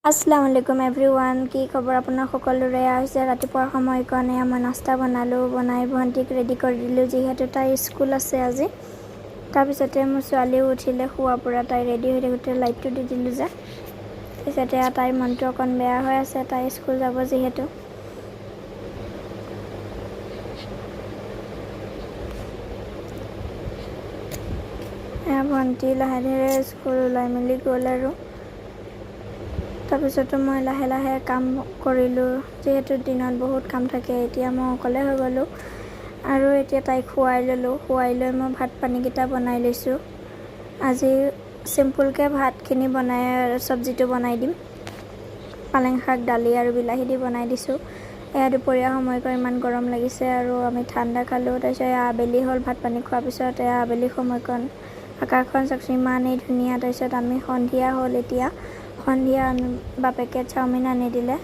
আসসালামু আলাইকুম এভৰিৱান, কি খবৰ আপোনাৰ সকলোৰে? হৈছে ৰাতিপুৱাৰ সময়কণ। এয়া মই নাস্তা বনালোঁ, বনাই ভণ্টিক ৰেডি কৰি দিলোঁ, যিহেতু তাইৰ স্কুল আছে আজি। তাৰপিছতে মোৰ ছোৱালীও উঠিলে শোৱাৰ পৰা। তাই ৰেডি হৈ থাকোঁতে লাইটটো দি দিলোঁ যে। তাৰপিছতে তাইৰ মনটো অকণ বেয়া হৈ আছে, তাই স্কুল যাব যিহেতু। এয়া ভণ্টি লাহে ধীৰে স্কুল ওলাই মেলি গ'ল আৰু তাৰপিছতো মই লাহে লাহে কাম কৰিলোঁ, যিহেতু দিনত বহুত কাম থাকে। এতিয়া মই অকলে হৈ গ'লোঁ আৰু এতিয়া তাইক শুৱাই ল'লোঁ। শুৱাই লৈ মই ভাত পানীকেইটা বনাই লৈছোঁ। আজি চিম্পুলকৈ ভাতখিনি বনাই চব্জিটো বনাই দিম। পালেং শাক, দালি আৰু বিলাহী দি বনাই দিছোঁ। এয়া দুপৰীয়া সময়কণ, ইমান গৰম লাগিছে আৰু আমি ঠাণ্ডা খালোঁ। তাৰপিছত এয়া আবেলি হ'ল। ভাত পানী খোৱাৰ পিছত এয়া আবেলি সময়কণ, আকাশখন চাওকচোন, ইমানেই ধুনীয়া। তাৰপিছত আমি সন্ধিয়া হ'ল। এতিয়া সন্ধিয়া আমি বাপেকে চাওমিন আনি দিলে।